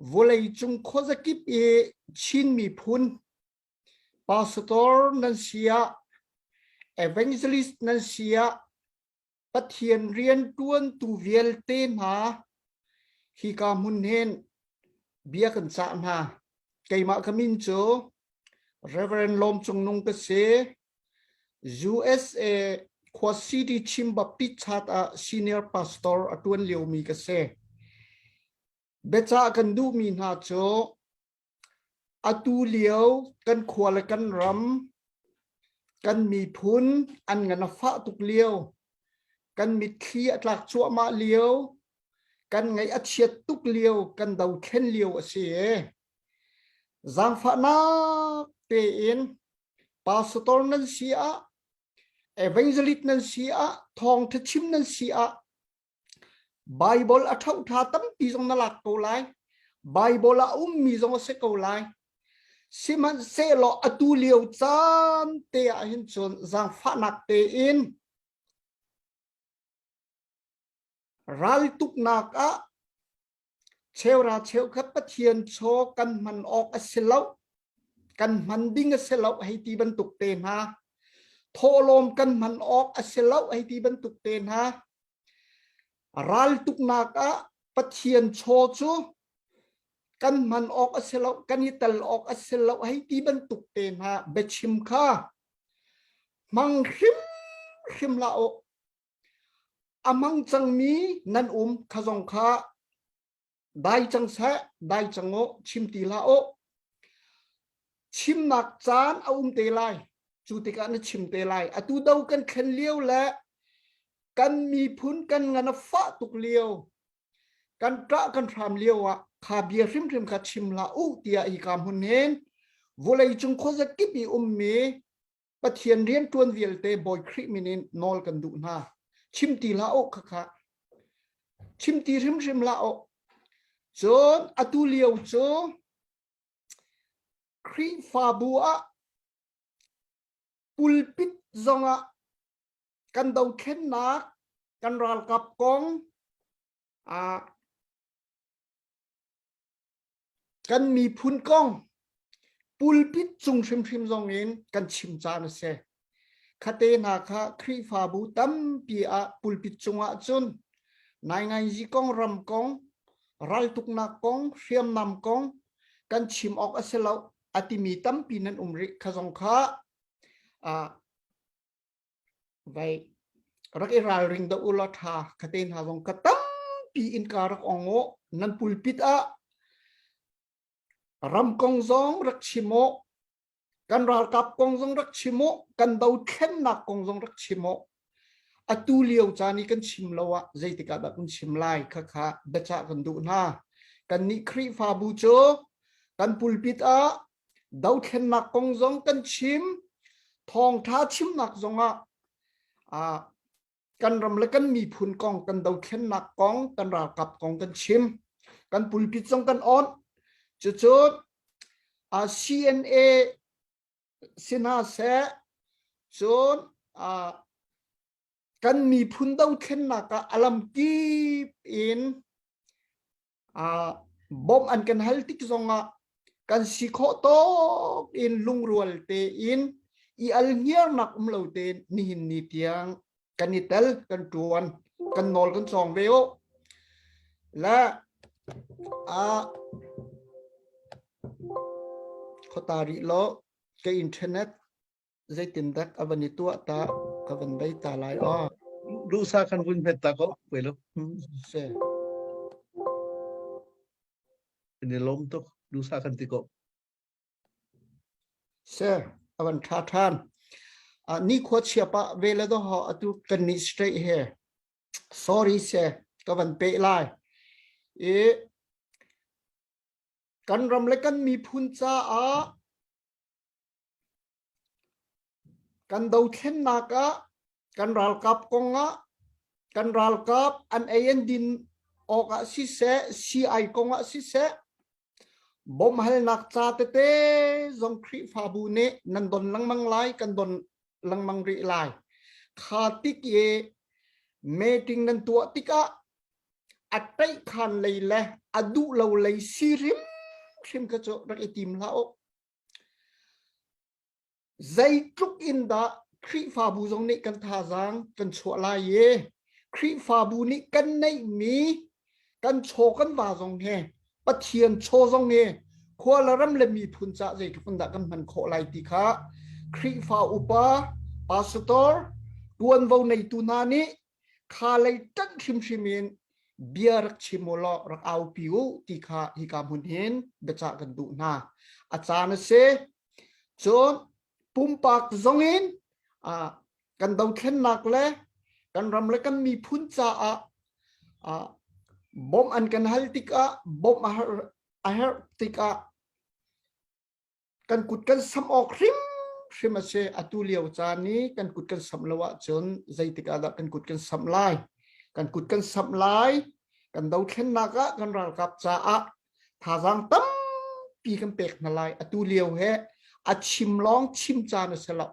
Vawleicung khuazakip i Chin miphun pastor nan si ah, evangelist nan si ah, Pathian rianṭuantu vialte hna hika hmun hin bia kan cah hna. Keimah ka min cu Reverend Lawm Cung Nung ka si. USA khua City Chin Baptist Church ah senior pastor a ṭuan liomi ka si. Biacah kan duhmi hna cu Atu lio kan khua le kan ram, kan miphun an ngan a fah tuk lio, kan mitthli a tlak cuahmah lio, kan ngaih a chiat tuk lio, kan dothlen lio a si i zaangfahnak tein pastor nan si ah, evangelist nan si ah, thawngtha chim nan si ah Baibal a ṭhohṭha tampi zong na lak ko lai. Baibal ah a ummi zong a si ko lai. Sihmanhsehlaw atu lio caan te ah hin cun zaangfahnak tein raltuknak ah cheura cheukhat Pathian chaw kan hman awk a si lo, kan hman ding a si lo hei ti bantuk te hna, thawhlawm kan hman awk a si lo hei ti bantuk te hna, Raltuknak ah Pathian chaw cu kan hman awk a si lo, kan i tel awk a si lo hei ti bantuk te hna biachim kha hmang hrimhrim hlah u. A hmang cangmi nan um kha zong kha dai cang seh, dai cang u, chim ti hlah u. Chimnak caan a um te lai. Cu tikah na chim te lai. Atu do kan thlen lio le kan miphun kan ngan a fah tuk lio kan ṭah kan hram lio ah kha bia hrimhrim kha chim hlah u tiah hika hmun hin vawlei cung khuazakip i ummi Pathian rianṭuan vialte Bawi Khrih min in nawl kan duh hna. Chim ti hlah u khakha. Chim ti hrimhrim hlah u. Cun atu lio cu Khrihfabu ah pulpit zongah kan dothlennak kan ralkap kong ah kan miphun kong pulpit cung hrimhrim zong in kan chim caan a si. Khate hna kha Khrihfabu tampi ah pulpit cungah cun nainganzi kong ram kong raltuknak kong hriamnam kong kan chim awk a si lo a timi tampi nan um rih kha zong kha vai rak i ralring dah u law ṭha khate hna zong ka tampi in ka rak ong u nan pulpit ah ram kong zong rak chim u kan ralkap kong zong rak chim u kan dothlennak kong zong rak chim u atu lio caan i kan chim lo ah zeitik ah dah kan chim lai kha kha biacah kan duh hna kannih Khrihfabu cu kan pulpit ah dothlennak kong zong kan chim thawngṭha chimnak zongah kan ram le kan miphun kong kan dothlennak kong kan ralkap kong kan chim kan pulpit zong kan on cucu CNA si hna seh cun kan miphun dothlennak ah a lamkip in bawmh an kan hal tik zongah kan si khawh tawk in lungrual tein i alhniarnak um lo tein nihin ni tiang kan i tel kan tuan kan nawl kan cawng ve u la a khota rih lo ka internet zeitindak a van i tuah ta ka van bei ta lai aw Duhsa kan vun hmet ta ko pui lo. Se. Kan i lawm tuk duhsa kan ti ko. Se a van tha than. Ni khua chia pa ve le do ho atu kan ni straight he. Sorry se ka van pe lai. I kan ram le kan miphun caah Kan dothlennak ah kan ralkap kong ah kan ralkap an ei an din awk ah siseh, sii kong ah siseh, bawmhhalnak ca tete zong Khrihfabu nih nan don lengmang lai, kan don lengmang rih lai. Kha tik i meeting nan tuah tikah A ṭaihkhan lei le a duh lo lei si hrimhrim kha cu rak i tim hlah u. Zeitluk in dah Khrihfabu zong nih kan thazaang kan chuah lai i Khrihfabu nih kan neihmi kan chaw kan va zong he Pathian chaw zong hi khua le ram le miphun cah zeitluk in dah kan hman khawh lai ti kha Khrihfa upa, pastor, tuanvo neitu hna nih kha lei ṭanh hrimhrim in bia rak chim u law rak aupi u ti kha hika hmun hin biacah kan duh hna. A caan a si. Cun pumpak zong in kan dothlennak le kan ram le kan miphun caah bawmh an kan hal tikah bawmh a herh tikah kan kut kan samh awk hrimhrim a si. Atu lio caan i kan kut kan samh lo ahcun zeitik ah dah kan kut kan samh lai? Kan kut kan samh lai. Kan dothlennak ah kan ralkap caah thazaang tampi kan pek hna lai. Atu lio he a chim lawng chim caan a si lo.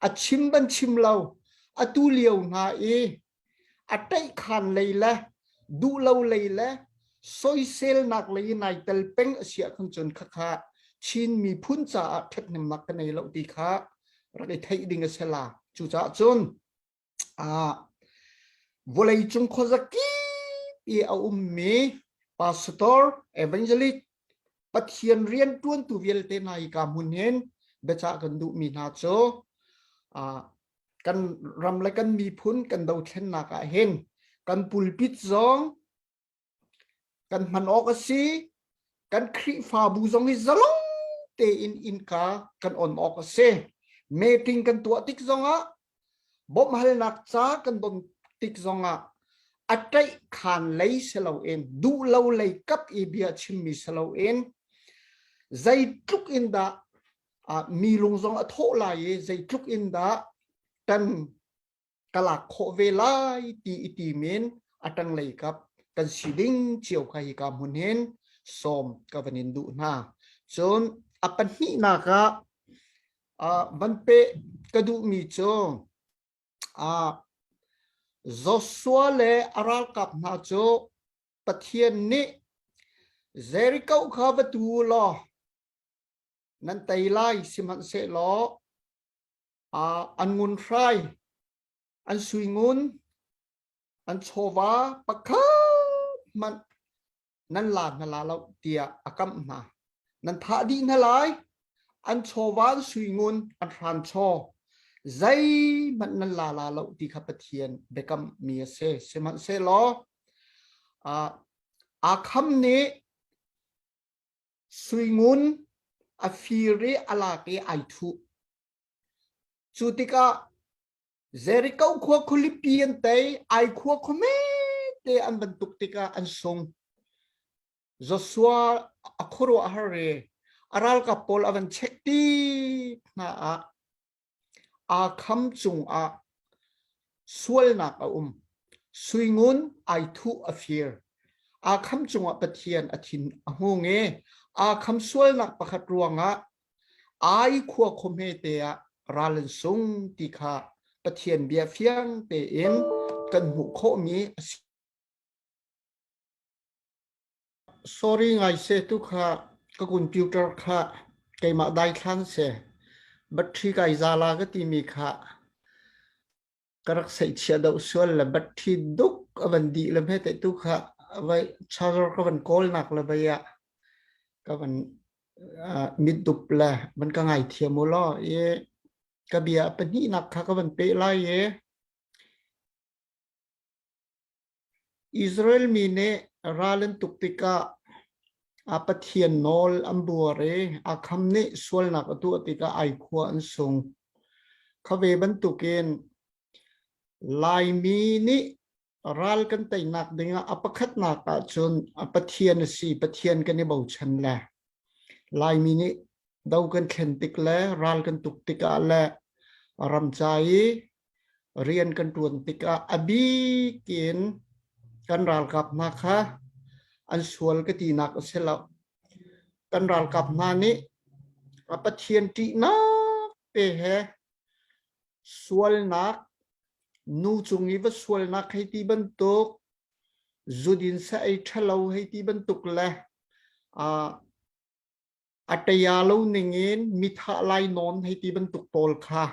A chim ban chim lo. Atu lio hna i a ṭaihkhan lei le duhlo lei le soiselnak lei i nai tel peng a si ahkhan cun khakha Chin miphun caah ṭhathnemnak ka nei lo ti kha rak i theih ding a si la. Cucaah cun vawleicung khuazakip i a ummi pastor, evangelist, Pathian rian ṭuantu vialte hna hi ka hmun hin biacah kan duhmi hna cu kan ram le kan miphun kan dothlennak ah hin kan pulpit zong kan hman awk a si kan Khrihfabu zong hi zalong tein innka kan on awk a si meeting kan tuah tik zongah bawmhhalnak ca kan don tik zongah a ṭaih khan lei si loin duh lo lei kap i bia chimmi si loin zeitluk in dah mi lung zong a thawh lai i zeitluk in dah kan ka lak khawh ve lai ti i timin a tanglei kap kan si ding cio kha hi ka hmun hin sawm ka van in duh hna. Cun a pahnihnak ah van pe ka duhmi cu Joshua le a ralkap hna cu Pathian nih Jericho kha va tu law nan tei lai sihmanhsehlaw an ngunhrai an suingun an chawva pakhat hmanh nan la hna la lo tiah a kamh hna. Nan thah dih hna lai, an chawva an suingun an hranchaw zeihmanh nan la la lo ti kha Pathian biakam mi a si. Sihmanhsehlaw Akham nih suingun a fir i a lak i ai thuh. Cu tikah Jericho khua khualipi an tei, ai khua khuamete an van tuk tikah an sung. Joshua a khuaruah har i a ralkap pawl a van check tik hna ah aa kham cungah sualnak a um. Suingun ai thuh a fir. Aa kham cungah Pathian a thin a hung i aa kham sualnak pakhat ruangah Ai khua khuahme te ah ral an sung ti kha Pathian bia fiang tein kan hmuh khawhmi a si. Sorry ngai se tu kha ka computer kha keimah daithlan se battery kai zala ka timi kha ka rak seihchiah deuh sual le battery duk a van dih le hme te tu kha vai charger ka van kawl nak le vai ah ka van mit dup le van ka ngai thiam u law i ka bia pahnihnak kha ka van peh lai i Israel mi nih ral an tuk tikah a Pathian nawl an buar i Akham nih sualnak a tuah tikah ai khua an sung. Kha ve bantukin Laimi nih ral kan teinak dingah a pakhatnak ahcun a Pathian a si, Pathian kan i bochan le Laimi nih do kan thlen tik le ral kan tuk tikah le ram ca i rian kan ṭuan tikah a bik in kan ralkap hna kha an sual ka tinak a si lo. Kan ralkap hna nih a Pathian ṭihnak te he sualnak nu cung i va sualnak hei ti bantuk. Zudin sa ei ṭhalo hei ti bantuk le a ṭaya lo ningin mithah lainawn hei ti bantuk pawl kha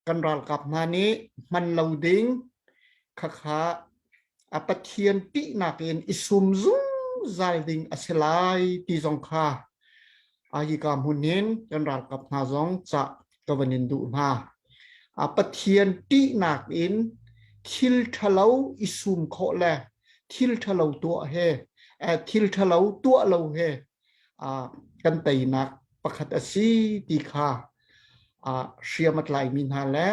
kan ralkap hna nih hman lo ding khakha a Pathian ṭihnak in i sum zungzal ding a si lai ti zong kha a hika hmun hin kan ralkap hna zong cah ka van in duh hna. A Pathian ṭihnak in thil ṭhalo i sum khawh le thil ṭhalo tuah he thil ṭhalo tuah lo he kan teinak pakhat a si ti kha hriam a tlaimi hna le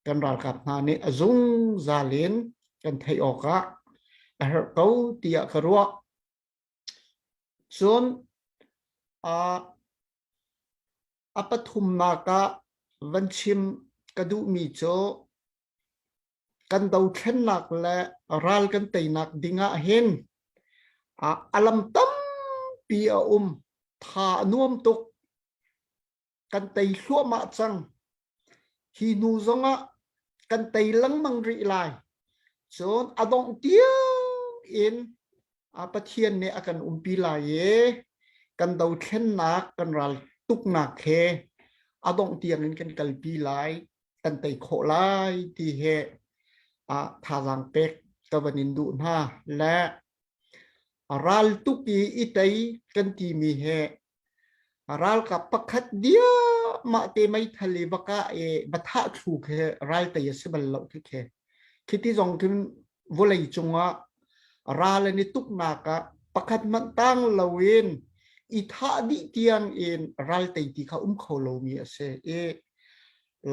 kan ralkap hna nih a zungzal in kan theih awkah a herh ko tiah ka ruah. Cun a pathumnak ah van chim ka duhmi cu kan dothlennak le ral kan teinak ding ah hin a lam tampi a um. Tha a nuam tuk. Kan tei hluahmah cang. Hi hnu zongah kan tei lengmang rih lai. Cun a dongh tiang in Pathian nih a kan umpi lai i kan dothlennak, kan ral tuknak he a dongh tiang in kan kalpi lai. Kan tei khawh lai ti he thazaang pek ka van in duh hna le ral tuk i i tei kan timi he ralkap pakhat diahmah te meithal i va kah i va thah thlu khi ral tei a si bal lo khi khi khiti zong khin vawlei cungah ral an i tuknak ah pakhat hmanh tang loin i thah dih tiang in ral tei ti kha um kho lomi a si i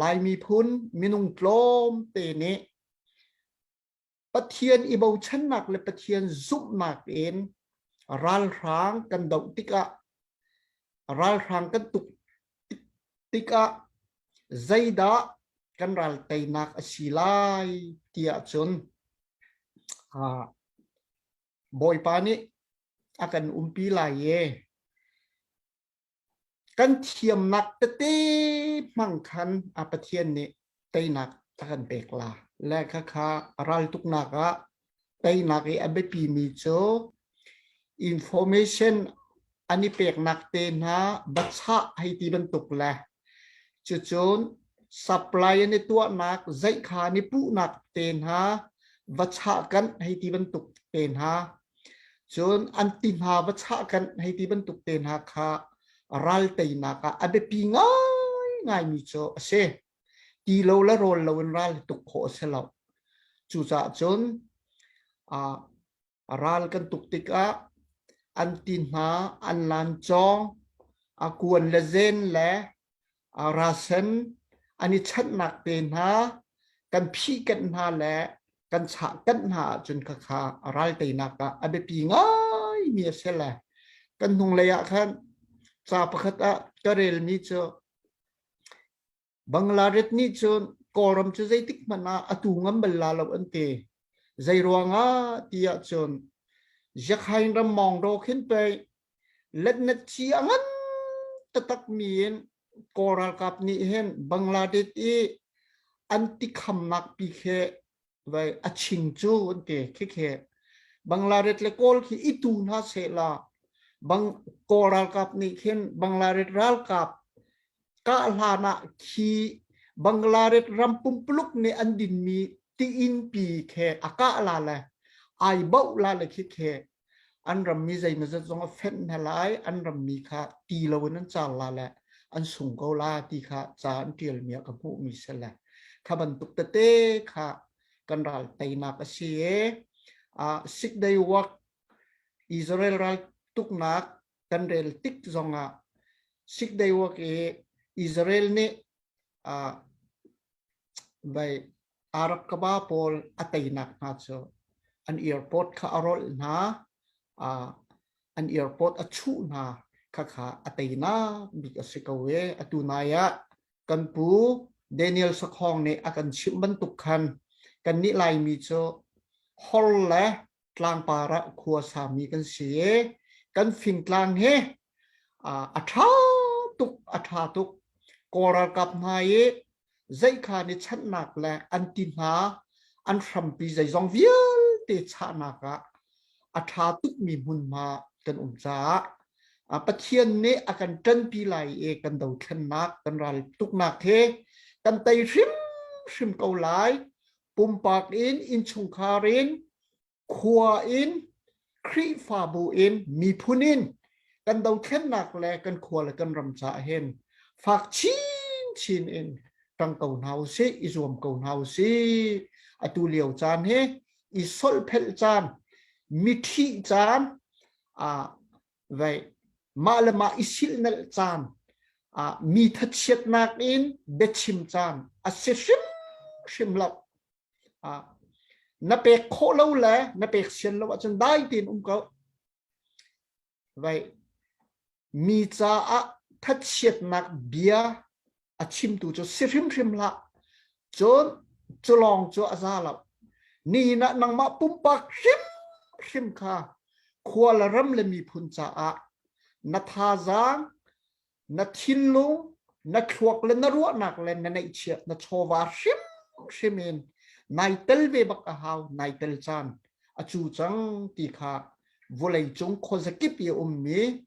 Lai miphun minung tlawmte nih Pathian i bochannak le Pathian zumhnak in ralhrang kan doh tikah ralhrang kan tuk tikah zeidah kan ral teinak a si lai tiah cun Bawipa nih a kan umpi lai i Kan thiamnak tete hmang khan a Pathian nih teinak a kan pek la. Le khakha raltuknak ah teinak i a biapimi cu information an i peknak te hna bachah hei ti bantuk le cucun supply an i tuahnak zeikha an i puhnak te hna va chah kanh hei ti bantuk te hna Cun an ti hna va chah kan hei ti bantuk te hna kha ral teinak ah a biapi ngaingaimi cu a si. Ti lo le rawl lo in ral tuk khawh a si lo. Cucaah cun ral kan tuk tikah an ti hna, an lancawng, a kuan le zen le rasen an i chanhnak te hna kan phihkenh hna le kan chahkanh hna ahcun khakha ral teinak ah a biapi ngaimi a si le kan hnunglei ah khan ca pakhat ah ka relmi cu Bangladesh nih cun Kawlram cu zeitik hmanh ah a tu ngam bal la lo an ti. Zei ruangah ti ahcun Yakhain ram mawngdaw khin pei letnet ci a ngan taktak mi in Kawl ralkap nih hin Bangladesh i an tikhamnak pi khi vai a ching cu an ti khi khi Bangladesh le Kawl khi i tu hna seh la Bang Kawl ralkap nih khin Bangladesh ralkap kah hlan ah khi Bangladesh ram pumpuluk nih an dinmi tiin pi khe a kah la le ai boh la le khi khe an rammi zeimawzat zong a fenh hna lai an rammi kha ti loin an car la le an sung ko la ti kha ca an ṭialmi ah ka hmuhmi si le kha bantuk tete kha kan ral teinak a si i Six Day War Israel ral tuknak kan rel tik zongah Six Day War i Israel nih Vai Arab kaba pawl a teinak hna cu an airport kha a rolh hna, an airport a chuh hna khakha a teinak bik a si ko e. Atu nai ah kan pu Daniel Sakhong nih a kan chimh bantuk khan kannih Laimi cu hor le tlangpar ah khua sami kan si i kan fingtlang hi a ṭha tuk a ṭha tuk. Kawl ralkap hna i zeikha ni chanhnak le an ti hna an hrampi zeizong vialte chahnak ah. A ṭha tukmi hmunhma kan um caah Pathian nih a kan ṭanpi lai i kan dothlennak, kan ral tuknak he kan tei hrimhrim ko lai. Pumpak in, innchungkhar in, khua in, Khrihfabu in, miphun in kan dothlennak le kan khua le kan ram caah hin fak chinchin in ṭang ko hna usih, i zuam ko hna usih. Atu lio caan hi i solhphelh caan, miṭhih caan, vai mah le mah i silhnalh caan, mi thachiatnak in biachim caan a si hrimhrim lo. Na pek khawh lo le na pek sian lo ahcun dai tein um ko. Vai mi caah thachiatnak bia a chimtu cu si hrimhrim hlah. Cun cu lawng cu a za lo. Nihin ah nangmah pumpak hrimhrim kha khua le ram le miphun caah na thazaang, na thinlung, na thluak le na ruahnak le na neihchiah na chawva hrimhrim in nai tel ve bak a hau, nai tel caan a cu cang ti kha vawleicung khuazakip i a ummi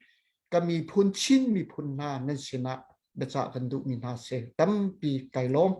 ka miphun Chin miphun hna nan sinah biacah kan duhmi hna si. Tampi kai lawm.